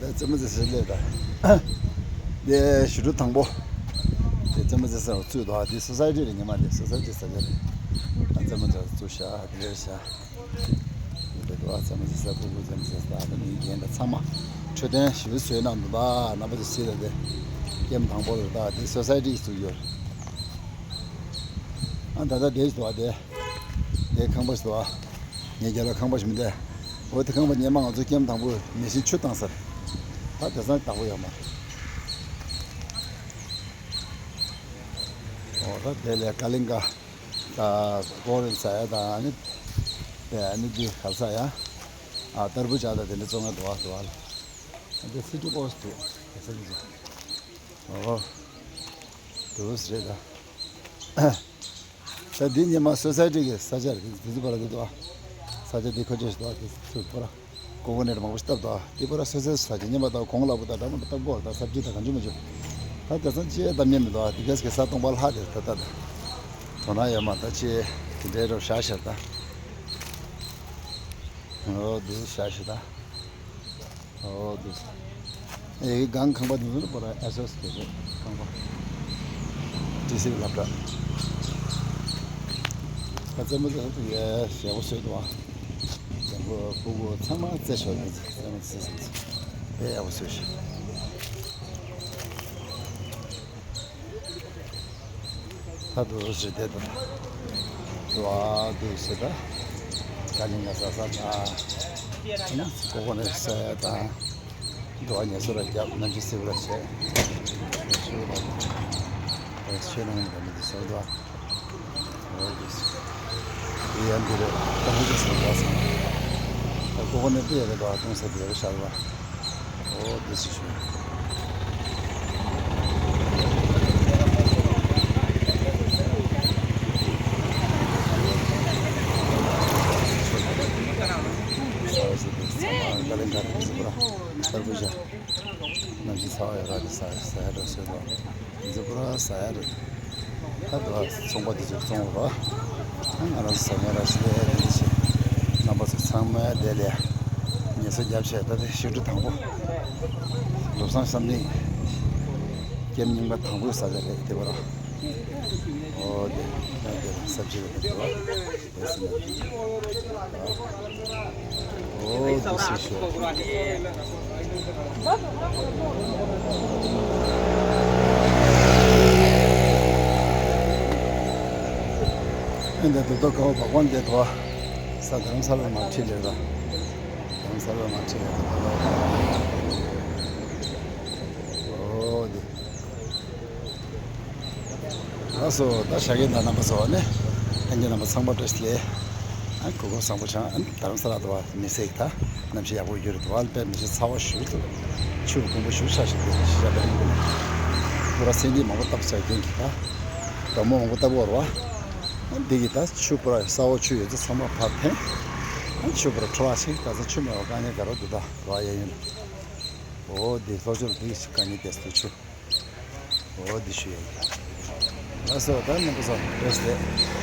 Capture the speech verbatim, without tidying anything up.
རྩེད་མོ་རྩེ་ས་སླེབས་ད། འདི་ཞི་ཁྲོ་དང་པོ། འདི་རྩེད་མོ་རྩེ་ས་རུ་བཙུགས་འདུག་འདི་སོ་སའི་ཊི་རེད། ཉི་མ་འདི་སོ་སའི་ཊི་ས་ཆ་རེད། རྩེད་མོ་རྩེ་བཙུགས་ཤག་འདི་རེད་ཤག་འདི་འདུག་རྩེད་མོ་རྩེ་ས། ཕྲུ་གུ་རྩེད་མོ་རྩེ་ས། ད་མི་རྒན་དང་ཚང་མ་འཕྲོད་བསྟེན་ཞིབ་བཟོས་གནང་འདུག་ད་རྣམ་པ་ཚོ་གཟིགས་ད། འདི་ཀེམ་དང་པོ་རེད། ད་འདི་སོ་སའི་ཊི་བཙུགས་ཡོད་རེད། ཨ་ད་ད་འདི་འདུག་འདི། དེ་ཁང་པ་ཞིག་འདུག་ངས་རྒྱབ་ལ་ཁང་པ་ཞིག་མི་འདུག་འོ་དེ་ཁང་པ་སྔོན་མ་ང་ཚོ་ཀེམ་དང་པོ་མེ་ཤིན་ཆུ་བཏང་ས་རེད། ད་དེང་སང་བདག་པོ་ཡོད་མ་རེད། འོ་ད་དེ་ལས་ཀ་ལིང་ག་ད་ཀོ་རིན་ཟ་ཡ་དང་ཨ་ནི་དེ་ཨ་ནི་དེ་ག་ས་ཡ། ཨ་ཏར་བུ་ཇ་ད་དེ་འདྲ་བཙོང་ཡ་འདུག་འདུག་ལ། ཨ་དེ་སི་ཊི་ཀོ་སི་འདུག་དེ་ས་ལ་འདུག་འོ་དེ་རེད་ད། ད་འདི་སྔོན་མ་སོ་སའི་ཊི་གི་ས་ཆ་རེད། དེ་ཚོ་བར་དུ་འདུག་ས་ཆ་འདི་ཁོ་ཆོས་ཤིག་འདུག་དེ་ཚོ་བར་ཀོ་ཀོ་ནཊ་མང་པོ་ཞིག་བཏབ་འདུག་དེ་བར་སོ་སའི་ས་ཆ་སྔོན་མ་དང་གོང་ལ་བུ་དང་འདྲ་མོ་འདྲ་བཏབ་དགོས་རེད། ད་སབ་ཇི་དང་གང་བྱུང་མ་བྱུང་། ད་དེང་སང་ཅི་ཡང་བཏབ་མཁན་མི་འདུག་དེ་གས་གི་ས་སྟོང་པ་ལྷག་དེ་ད་ད་ད་དོ་སྣང་ཡོད་མ་ད་ཅི་དེ་འདྲའི་རོ་ཤ་ཤར་ད། འོ་འདི་ཤ་ཤི་ད། འོ་འདི། ཨེ་གང་ཁང་པ་འདི་ཚོ་པོ་ར་ཨེ་སོ་སི་དེ་རེད་ཁང་པ། ཏི་སི་སློབ་གྲྭ། ད་རྩེད་མོ་རྩེ་ཡ་ཞེ་པོ་བཟོས་འདུག་ཨ། རྒན་པོ་ཕྲུ་གུ་ཚང་མ་རྩེ་ཆོག་ཡོད་ཚེ་རྩེད་མོ་རྩེ་ཟིན་ཚེ། དཔེ་ཡག་པོ་བཟོས་ཤག་ད་དུ་རུ་ཞིག་བསྡད་དང་། དུ་ཨ་དུ་ཟེར་ད། ཀ་ལིང་ག་ཟ་ས་དང་། ཀོ་ཀོ་ནཊ་ཟ་ཡ་དང་། དུ་ཨ་ངལ་གསོ་ར་རྒྱབ་ནམ་རྒྱུན་སེ་བ་ར་བྱས། ཞུ་བ་དང་། ཆོས་ནང་མི་དང་མི་དུ་ཟེར་དུ་ཨ། འོ་དུ་ཟེར། དེ་ཡང་འདི་རེད། ད་ཧུ་ཅི་ཟེར་བ་ཟེར། ད་ཀོ་ཀོ་ནཊ་དེ་ཡ་རེད་དུ་ཨ། གཏོང་ས་དེ་ཡ་རེད་ཤར་བ། འོ་དེ་སྲིད་ཞུ། ས་ས་དེ་ས་མ་ཀ་ལེན་ག་རེ་ཟེར་བ་ར། ས་རུ་བཞག་ནམ་རྒྱུན་ཚ་བ་ཡོད་ར་དེ་ས་ས་ཡ་ར་སོད་དོ། འཛི་པོ་ར་ས་ཡ་རེད། ད་དུ་ཚོང་པ་དེ་ཚོས་བཙོང་རོགས། ང་རང་ཚོ་ཟ་མ་ར་ཞིག་ལས་དེ་འདྲ་ཞིག་རྣམ་པ་ཚོ་ཚང་མ་དེ་ལས་ངལ་གསོ་རྒྱབ་བྱས། ད་དེ་ཞི་ཁྲོ་དང་པོ་བློ་བཟང་བསམ་གཏན་ཀེམ་རྙིང་པ་དང་པོའི་ས་ཆ་རེད་དེ་བ་ར། འོ་དེ་ད་དེ་ལ་ས་བཅད་རེད་དེ་བ། འོ་དེ་སྲིད་ཤོག་ཨེ་འདི་དུ་ཏོ་ཀའོ་བ་ཀོན་དེ་དོ། ས་དྷ་རམ་ས་ལ་མ་ཁྲིད་ལེ་ར། དྷ་རམ་ས་ལ་མ་ཁྲིད་ལེ་ར། འོ་དེ། ལགས་སོ། ད་ཞག་གི་ད་རྣམ་པ་ཚོ་ནི་ལྷན་རྒྱས་རྣམ་པ་ཚང་མ་བཀྲ་ཤིས་བདེ་ལེགས། ཨ་གུ་གུ་བཟང་པོ་ཆང་ཨ་རྡ་རམ་ས་ལ་དུ་བ་མི་སེག་ད་གནམ་གཤིས་ཡག་པོ་ཡོད་རེད། དུ་བ་དཔེ་མི་སྲིད་ཚ་བ་ཞུ་ཐུབ། ཆུ་གོང་པོ་ཞུ་ཆ་ཞིག་འདུག་ཤི་ཤ་པའི་ཀུན་ལ་ཁོ་ར་སེང་ལྡེང་མང་པོ་བཏབ་ཚར་རྐྱེན་གྱིས་ད་དོ་མོ་མང་པོ་བཏབ་བོར་བ། ཨ་འདི་གི་ད་ཆུ་པུ་ར་ས་འོག་ཆུ་ཡོད་ཚད་ཚང་མ་ཕར་འཐེན། ཨ་ཆུ་པུ་ར་འཕྲོ་བ་ཞིག་ད་ཚ་ཆུ་མེད་བ་དཀའ་ངལ་ག་རོ་འདུག་ད་དུ་བ་ཡ་ཡིན། འོ་འདི་ལྷོ་ཕྱོགས་འདི་ཞིག་དཀའ་ངལ་དེ་སུ་ཆུ། འོ་འདི་ཞུ་ཡ་ཡིན། ལགས་སོ། ད་ནི་བུ་ཚོ་བཀྲ་ཤིས་བདེ་ལེགས།